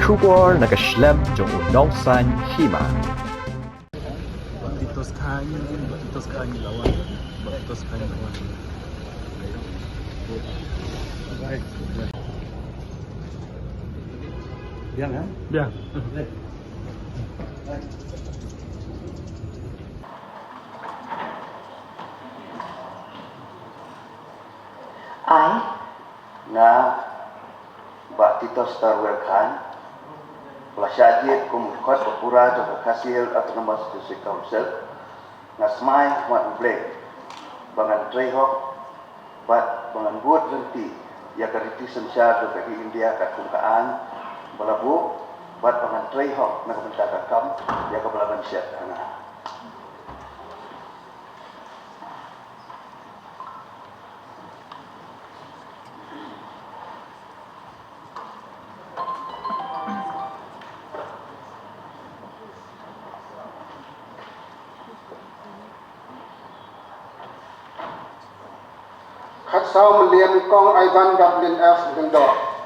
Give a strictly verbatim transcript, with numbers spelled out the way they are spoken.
Khubor na ka shlem jong u nongsaiñ hima. Batitos khan, batitos khan lawan, batitos khan lawan. Biang, ha? Biang. Ai, nga Bah Titos Tarwer Khan, ba la shah jied kum u dkhot ba pura jong ka Khasi Hills Autonomous District Council, nga smai ha khmat U Blei ba ngan trei hok bad ba ngan bud lynti ïa ka riti synshar jong ka ri India katkum ka aiñ ba la buh, bad ba ngan trei hok na ka bynta ka kam ïa kaba la ban shet ha nga. Khatsaw Mylliem Kong Ivan Dublin F Lyngdoh.